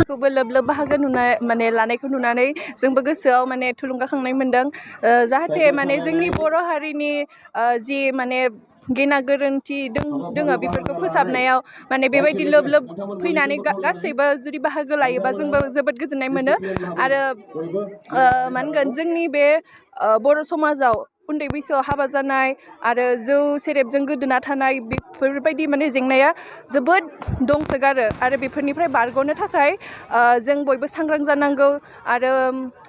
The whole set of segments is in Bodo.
खौबो लोब बाहागो नुनाय माने लानायखौ नुनानै जोंबो गोसोआव माने थुलुंगाखांनाय मोनदों जाहाथे माने जोंनि बर' हारिनि जि माने गेना गोरोन्थि दोङो बेफोरखौ फोसाबनायाव माने बेबायदि लोब फैनानै गासैबो जुदि बाहागो लायोबा जोंबो जोबोद गोजोननाय मोनो आरो मा होनगोन जोंनि बे बर' समाजाव उन्दै बैसोआव हाबा जानाय आरो जौ सेरेबजों गोदोना थानाय बेफोरबायदि माने जेंनाया जोबोद दंसोगारो आरो बेफोरनिफ्राय बारग'नो थाखाय जों बयबो सांग्रां जानांगौ आरो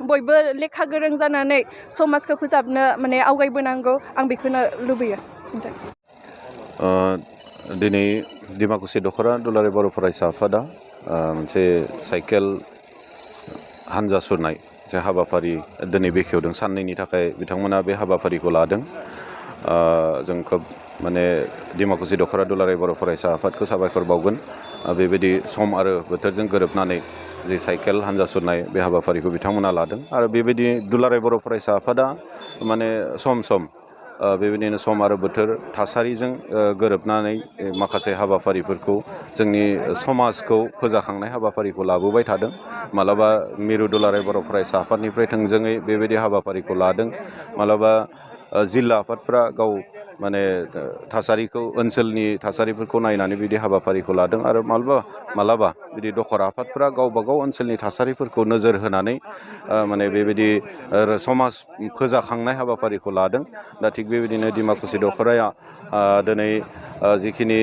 बयबो लेखा गोरों जानानै समाजखौ फोसाबनो माने आवगायबोनांगौ आं बेखौनो लुबैयो दिनै डिमाकुसि दख'रा दुलाराय बर' फरायसा आफादा मोनसे साइकेल हानजा सुरनाय जे हाबाफारि दिनै बेखेवदों साननैनि थाखाय बिथांमोना बे हाबाफारिखौ लादों जों खोब माने डिमाकुसि दख'रा दुलाराय बर' फरायसा आफादखौ साबायखर बावगोन बेबायदि सम आरो बोथोरजों गोरोबनानै जे साइकेल हानजा सुरनाय बे हाबाफारिखौ बिथांमोना लादों आरो बेबायदि दुलाराय बर' फरायसा आफादा माने सम सम बेबायदिनो सम आरो बोथोर थासारिजों गोरोबनानै माखासे हाबाफारिफोरखौ जोंनि समाजखौ फोजाखांनाय हाबाफारिखौ लाबोबाय थादों मालाबा मिरु दुलाराय बर' फरायसा आफादनिफ्राय थोंजोङै बेबायदि हाबाफारिखौ लादों मालाबा जिल्ला आफादफ्रा गाव माने थासारिखौ ओनसोलनि थासारिफोरखौ नायनानै बिदि हाबाफारिखौ लादों आरो मालाबा बिदि दखरा आफादफ्रा गावबा गाव ओनसोलनि थासारिफोरखौ नोजोर होनानै माने बेबायदि समाज फोजाखांनाय हाबाफारिखौ लादों दा थिग बेबायदिनो डिमाकुसि दख'राया दिनै जिखिनि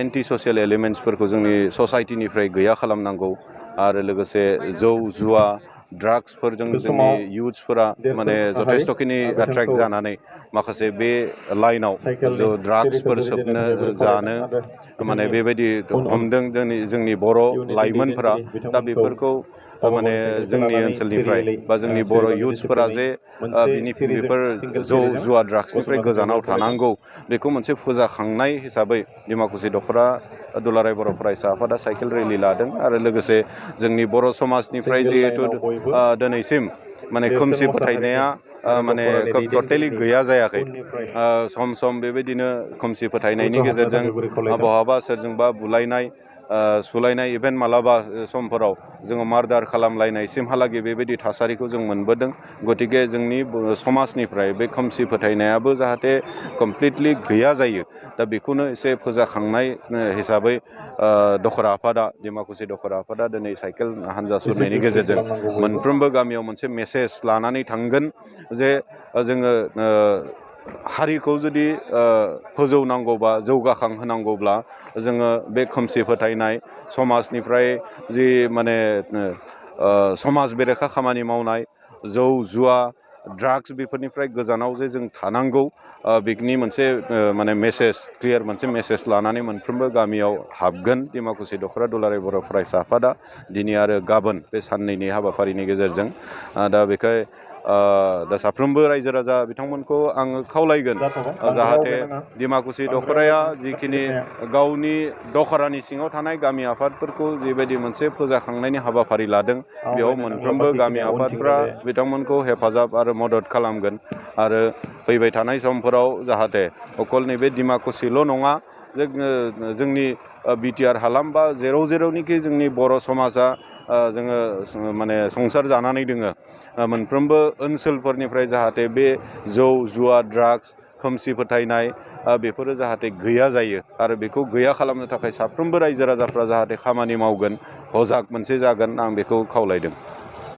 एन्टि ससियेल एलिमेन्ट्सफोरखौ जोंनि ससाइटिनिफ्राय गैया खालामनांगौ आरो लोगोसे जौ जुवा ड्राग्सफोरजों जोंनि इयुथ्सफोरा माने जथेस्थ'खिनि एट्रेक्ट जानानै माखासे बे लाइनाव ड्राग्सफोर सोबनो जानो माने बेबायदि हमदों जोंनि बर' लाइमोनफोरा दा बेफोरखौ माने जोंनि ओनसोलनिफ्राय बा जोंनि बर' इयुथ्सफोरा जे बेफोर जौ जुवा ड्राग्सनिफ्राय गोजानाव थानांगौ बेखौ मोनसे फोजाखांनाय हिसाबै डिमाकुसि दख'रा दुलाराय बर' फरायसा आफादा साइकेल रेलि लादों आरो लोगोसे जोंनि बर' समाजनिफ्राय जिहेथु दिनैसिम माने खोमसि फोथायनाया माने टटेलि गैया जायाखै सम सम बेबायदिनो खोमसि फोथायनायनि गेजेरजों बहाबा सोरजोंबा बुलायनाय सुलायनाय इभेन्ट मालाबा समफोराव जोङो मार्डार खालामलायनायसिमहालागै बेबायदि थासारिखौ जों मोनबोदों गतिके जोंनि समाजनिफ्राय बे खोमसि फोथायनायाबो जाहाथे कमप्लिटलि गैया जायो दा बेखौनो एसे फोजाखांनाय हिसाबै दखरा आफादा डिमाकुसि दखरा आफादा दिनै साइकेल हानजा सुरनायनि गेजेरजों मोनफ्रोमबो गामियाव मोनसे मेसेज लानानै थांगोन जे जोङो हारिखौ जुदि फोजौनांगौबा जौगाखांहोनांगौब्ला जोङो बे खोमसि फोथायनाय समाजनिफ्राय जि माने समाज बेरेखा खामानि मावनाय जौ जुवा ड्राग्स बेफोरनिफ्राय गोजानाव जे जों थानांगौ बिनि मोनसे माने मेसेज क्लियार मोनसे मेसेज लानानै मोनफ्रोमबो गामियाव हाबगोन डिमाकुसि दख'रा दुलाराय बर' फरायसा आफादा दिनै आरो गाबोन बे साननैनि हाबाफारिनि गेजेरजों दा बेखाय दा साफ्रोमबो रायजो राजा बिथांमोनखौ आङो खावलायगोन जाहाथे डिमाकुसि दख'राया जिखिनि गावनि दख'रानि सिङाव थानाय गामि आफादफोरखौ जिबायदि मोनसे फोजाखांनायनि हाबाफारि लादों बेयाव मोनफ्रोमबो गामि आफादफ्रा बिथांमोनखौ हेफाजाब आरो मदद खालामगोन आरो फैबाय थानाय समफोराव जाहाथे अकल नैबे डिमाकुसिल' नङा जोंनि बिटिआर हालाम बा जेरावनोखि जोंनि बर' समाजा जोङो माने संसार जानानै दोङो मोनफ्रोमबो ओनसोलफोरनिफ्राय जाहाथे बे जौ जुवा ड्राग्स खोमसि फोथायनाय बेफोरो जाहाथे गैया जायो आरो बेखौ गैया खालामनो थाखाय साफ्रोमबो रायजो राजाफ्रा जाहाथे खामानि मावगोन हजाग मोनसे जागोन आं बेखौ खावलायदों